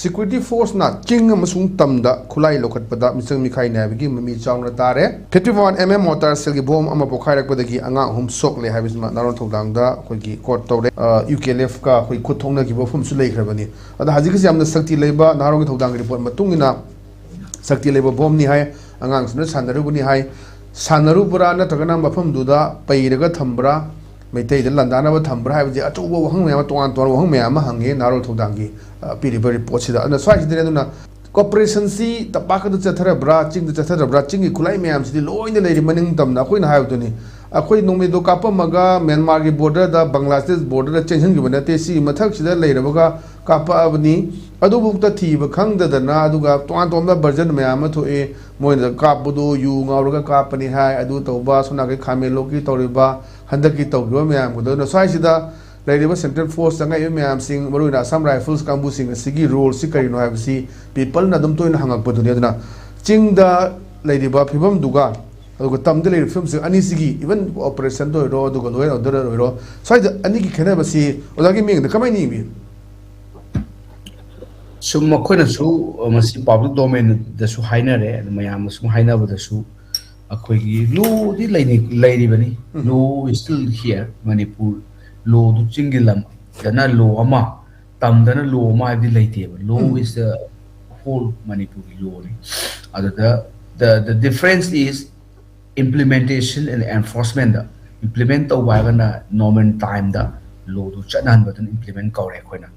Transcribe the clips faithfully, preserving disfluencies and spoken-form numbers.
Security forceꯅ ꯆꯤꯡ ꯑꯃꯁꯨꯡ ꯇꯝꯗ ꯈꯨꯠꯂꯥꯏ ꯂꯧꯈꯠꯄꯗ ꯃꯤꯆꯪ ꯃꯤꯈꯥꯏ ꯅꯥꯏꯕꯒꯤ ꯃꯃꯤ ꯆꯥꯎꯅ ꯇꯥꯔꯦ꯫ Fifty one M M mortar shellꯒꯤ bomb ꯑꯃ ꯄꯣꯈꯥꯏꯔꯛꯄꯗꯒꯤ ꯑꯉꯥꯡ ꯑꯍꯨꯝ ꯁꯣꯛꯂꯦ ꯍꯥꯏꯕꯁꯤꯃ ꯅꯍꯥꯔꯣꯜ ꯊꯧꯗꯥꯡꯗ ꯑꯩꯈꯣꯏꯒꯤ quote ꯇꯧꯔꯦ꯫ ꯑ, UKLFꯀ ꯑꯩꯈꯣꯏ ꯈꯨꯠ ꯊꯣꯛꯅꯈꯤꯕ ꯋꯥꯐꯝꯁꯨ ꯂꯩꯈ꯭ꯔꯕꯅꯤ꯫ ꯑꯗ ꯍꯧꯖꯤꯛꯀꯤꯁꯤ ꯌꯥꯝꯅ ꯁꯛꯇꯤ ꯂꯩꯕ, ꯅꯍꯥꯔꯣꯜꯒꯤ ꯊꯧꯗꯥꯡꯒꯤ report ꯃꯇꯨꯡ ꯏꯟꯅ ꯁꯛꯇꯤ ꯂꯩꯕ bombꯅꯤ ꯍꯥꯏ, ꯑꯉꯥꯡꯁꯤꯡꯅ ꯁꯥꯟꯅꯔꯨꯕꯅꯤ ꯍꯥꯏ꯫ ꯁꯥꯟꯅꯔꯨꯕ꯭ꯔꯥ ꯅꯠꯇ꯭ꯔꯒꯅ ꯃꯐꯝꯗꯨꯗ ꯄꯩꯔꯒ ꯊꯝꯕ꯭ꯔꯥ, ꯃꯩꯇꯩꯗ ꯂꯥꯟꯗꯥꯅꯕ ꯊꯝꯕ꯭ꯔꯥ ꯍꯥꯏꯕꯁꯦ ꯑꯆꯧꯕ ꯋꯥꯍꯪ ꯃꯌꯥꯝ, ꯇꯣꯉꯥꯟ ꯇꯣꯉꯥꯟꯕ ꯋꯥꯍꯪ ꯃꯌꯥꯝ ꯑꯃ ꯍꯪꯉꯦ ꯅꯍꯥꯔꯣꯜ ꯊꯧꯗꯥꯡꯒꯤ, ꯑ, ꯄꯤꯔꯤꯕ reportꯁꯤꯗ꯫ ꯑꯗꯨꯅ ꯁ꯭ꯋꯥꯏꯁꯤꯗꯅꯦ, ꯑꯗꯨꯅ operationꯁꯤ ꯇꯝꯄꯥꯛ ꯈꯛꯇ ꯆꯠꯊꯔꯕ꯭ꯔꯥ, ꯆꯤꯡꯗ ꯆꯠꯊꯔꯕ꯭ꯔꯥ, ꯆꯤꯡꯒꯤ ꯈꯨꯠꯂꯥꯏ ꯃꯌꯥꯝꯁꯤꯗꯤ ꯂꯣꯏꯅ ꯂꯩꯔꯤ ꯃꯅꯤꯡ ꯇꯝꯅ꯫ ꯑꯩꯈꯣꯏꯅ ꯍꯥꯏꯕꯗꯨꯅꯤ, ꯑꯩꯈꯣꯏ ꯅꯣꯡꯃꯩꯗꯣ ꯀꯥꯞꯄꯝꯃꯒ ꯃ꯭ꯌꯥꯟꯃꯥꯔꯒꯤ borderꯗ, ꯕꯪꯒ꯭ꯂꯥꯗꯦꯁ borderꯗ ꯆꯦꯟꯁꯤꯟꯈꯤꯕ ꯅꯠꯇꯦ, ꯁꯤꯒꯤ ꯃꯊꯛꯁꯤꯗ ꯂꯩꯔꯕꯒ ꯀꯥꯞꯄꯛꯑꯕꯅꯤ꯫ ꯑꯗꯨꯐꯥꯎꯗ ꯊꯤꯕ ꯈꯪꯗꯗꯅ, ꯑꯗꯨꯒ ꯇꯣꯉꯥꯟ ꯇꯣꯉꯥꯟꯕ version ꯃꯌꯥꯝ ꯑꯃ ꯊꯣꯛꯑꯦ꯫ ꯃꯣꯏꯅ ꯀꯥꯞꯄꯗꯨ ꯌꯨ ꯉꯥꯎꯔꯒ ꯀꯥꯞꯄꯅꯤ ꯍꯥꯏ, ꯑꯗꯨ ꯇꯧꯕ, ꯁꯣꯝ ꯅꯥꯀꯩ ꯈꯥꯃꯦꯟꯂꯣꯛꯀꯤ ꯇꯧꯔꯤꯕ, ꯍꯟꯗꯛꯀꯤ ꯇꯧꯈꯤꯕ ꯃꯌꯥꯝꯒꯗꯣ꯫ ꯑꯗꯨꯅ ꯁ꯭ꯋꯥꯏꯁꯤꯗ ꯂꯩꯔꯤꯕ central force ꯆꯪꯉꯛꯏꯕ ꯃꯌꯥꯝꯁꯤꯡ, ꯃꯔꯨꯑꯣꯏꯅ Assam Rifles ꯀꯥꯡꯕꯨꯁꯤꯡ ꯑꯁꯤꯒꯤ roleꯁꯤ ꯀꯔꯤꯅꯣ ꯍꯥꯏꯕꯁꯤ peopleꯅ ꯑꯗꯨꯝ ꯇꯣꯏꯅ ꯍꯪꯉꯛꯄꯗꯨꯅꯤ꯫ ꯑꯗꯨꯅ ꯆꯤꯡꯗ ꯂꯩꯔꯤꯕ ꯐꯤꯕꯝꯗꯨꯒ ꯑꯗꯨꯒ ꯇꯝꯗ ꯂꯩꯔꯤꯕ ꯐꯤꯕꯝꯁꯤꯡ ꯑꯅꯤꯁꯤꯒꯤ, even operationꯗ ꯑꯣꯏꯔꯣ, ꯑꯗꯨꯒ law and order ꯑꯣꯏꯔꯣ, ꯁ꯭ꯋꯥꯏꯗ ꯑꯅꯤꯒꯤ ꯈꯦꯠꯅꯕꯁꯤ ꯑꯣꯖꯥꯒꯤ ꯃꯤꯠꯌꯦꯡꯗ ꯀꯃꯥꯏꯅ ꯌꯦꯡꯕꯤ? ꯁꯨꯝ ꯃꯈꯣꯏꯅꯁꯨ, ꯑ, ꯃꯁꯤ public domainꯗꯁꯨ ꯍꯥꯏꯅꯔꯦ, ꯑꯗꯨ ꯃꯌꯥꯝꯅ ꯁꯨꯝ ꯍꯥꯏꯅꯕꯗꯁꯨ ꯑꯩꯈꯣꯏꯒꯤ lawꯗꯤ ꯂꯩꯅꯤ-, ꯂꯩꯔꯤꯕꯅꯤ꯫ Law is still here, Manipur lawꯗꯨ ꯆꯤꯡꯒꯤ ꯂꯝꯗꯅ law ꯑꯃ, ꯇꯝꯗꯅ law ꯑꯃ ꯍꯥꯏꯕꯗꯤ ꯂꯩꯇꯦꯕ꯫ Law is the whole ꯃꯅꯤꯄꯨꯔꯒꯤ lawꯅꯤ꯫ ꯑꯗꯨꯗ the, the difference is implementation and enforcementꯗ, implement ꯇꯧꯕ ꯍꯥꯏꯔꯒꯅ normal timeꯗ lawꯗꯨ ꯆꯠꯅꯍꯟꯕꯗꯨꯅ implement ꯀꯧꯔꯦ ꯑꯩꯈꯣꯏꯅ꯫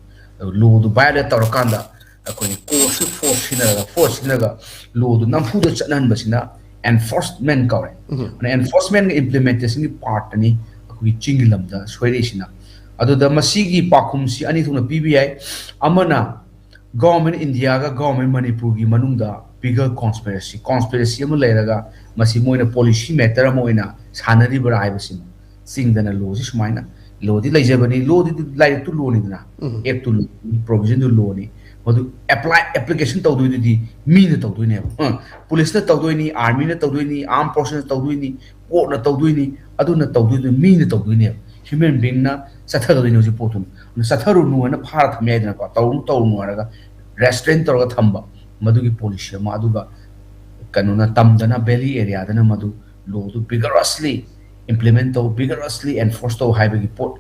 ꯑꯗꯨ lawꯗꯨ violate ꯇꯧꯔꯀꯥꯟꯗ ꯑꯩꯈꯣꯏꯒꯤ coercive force ꯁꯤꯖꯤꯟꯅꯔꯒ, force ꯁꯤꯖꯤꯟꯅꯔꯒ lawꯗꯨ ꯅꯝꯐꯨꯗ ꯆꯠꯅꯍꯟꯕꯁꯤꯅ enforcement ꯀꯧꯔꯦ꯫ ꯑꯗꯨꯅ enforcementꯒ implementationꯒꯤ partꯇꯅꯤ ꯑꯩꯈꯣꯏꯒꯤ ꯆꯤꯡꯒꯤ ꯂꯝꯗ ꯁꯣꯏꯔꯛꯏꯁꯤꯅ꯫ ꯑꯗꯨꯗ ꯃꯁꯤꯒꯤ ꯄꯥꯎꯈꯨꯝꯁꯤ ꯑꯅꯤ ꯊꯣꯛꯅ ꯄꯤꯕ ꯌꯥꯏ꯫ ꯑꯃꯅ government Indiaꯒ government ꯃꯅꯤꯄꯨꯔꯒꯤ ꯃꯅꯨꯡꯗ bigger conspiracy, conspiracy ꯑꯃ ꯂꯩꯔꯒ ꯃꯁꯤ ꯃꯣꯏꯅ policy matter ꯑꯃ ꯑꯣꯏꯅ ꯁꯥꯟꯅꯔꯤꯕ꯭ꯔꯥ ꯍꯥꯏꯕꯁꯤꯅꯤ꯫ ꯆꯤꯡꯗꯅ lawꯁꯤ ꯁꯨꯃꯥꯏꯅ, lawꯗꯤ ꯂꯩꯖꯕꯅꯤ, lawꯗꯤ ꯂꯥꯏꯔꯤꯛꯇꯨ lawꯅꯤꯗꯅ, actꯇꯨ law, provisionꯗꯨ lawꯅꯤ, ꯃꯗꯨ apply, application ꯇꯧꯗꯣꯏꯗꯨꯗꯤ ꯃꯤꯅ ꯇꯧꯗꯣꯏꯅꯦꯕ꯫ ꯑ, policeꯅ ꯇꯧꯗꯣꯏꯅꯤ, armyꯅ ꯇꯧꯗꯣꯏꯅꯤ, armed forcesꯅ ꯇꯧꯗꯣꯏꯅꯤ, courtꯅ ꯇꯧꯗꯣꯏꯅꯤ, ꯑꯗꯨꯅ ꯇꯧꯗꯣꯏꯗꯨ ꯃꯤꯅ ꯇꯧꯗꯣꯏꯅꯦꯕ꯫ Human beingꯅ ꯆꯠꯊꯒꯗꯣꯏꯅꯦ ꯍꯧꯖꯤꯛ ꯄꯣꯠꯇꯨꯅ꯫ ꯑꯗꯨꯅ ꯆꯠꯊꯔꯨꯅꯨ ꯍꯥꯏꯅ ꯐꯥꯔ ꯊꯝ ꯌꯥꯏꯗꯅꯀꯣ, ꯇꯧꯔꯨꯅꯨ, ꯇꯧꯔꯨꯅꯨ ꯍꯥꯏꯔꯒ ꯔꯦꯁꯇ꯭ꯔꯦꯟ ꯇꯧꯔꯒ ꯊꯝꯕ, ꯃꯗꯨꯒꯤ ꯄꯣꯂꯤꯁꯤ ꯑꯃ, ꯑꯗꯨꯒ ꯀꯩꯅꯣꯅ ꯇꯝꯗꯅ, ꯚꯦꯂꯤ ꯑꯦꯔꯤꯌꯥꯗꯅ ꯃꯗꯨ ꯂꯣꯗꯨ ꯕꯤꯒꯔꯁꯂꯤ ꯏꯝꯄ꯭ꯂꯤꯃꯦꯟ ꯇꯧ, ꯕꯤꯒꯔꯁꯂꯤ ꯑꯦꯟꯐꯣꯔꯁ ꯇꯧ ꯍꯥꯏꯕꯒꯤ ꯄꯣꯠ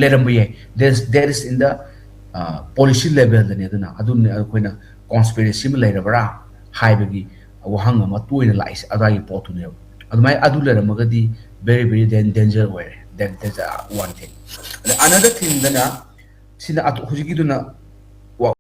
ꯂꯩꯔꯝꯕ ꯌꯥꯏ꯫ That is in the policy levelꯗꯅꯤ꯫ ꯑꯗꯨꯅ ꯑꯗꯨꯅ ꯑꯩꯈꯣꯏꯅ ꯀꯣꯟꯁꯄꯤꯔꯦꯁꯤ ꯑꯃ ꯂꯩꯔꯕ꯭ꯔꯥ ꯍꯥꯏꯕꯒꯤ ꯋꯥꯍꯪ ꯑꯃ ꯇꯣꯏꯅ ꯂꯥꯛꯏꯁꯦ ꯑꯗꯨꯋꯥꯏꯒꯤ ꯄꯣꯠꯇꯨꯅꯦꯕ꯫ ꯑꯗꯨꯃꯥꯏꯅ ꯑꯗꯨ ꯂꯩꯔꯝꯃꯒꯗꯤ very very danger ꯑꯣꯏꯔꯦ꯫ That, that's one thing. ꯑꯗ another thingꯗꯅ ꯁꯤꯅ ꯑꯇꯣ-, ꯍꯧꯖꯤꯛꯀꯤꯗꯨꯅ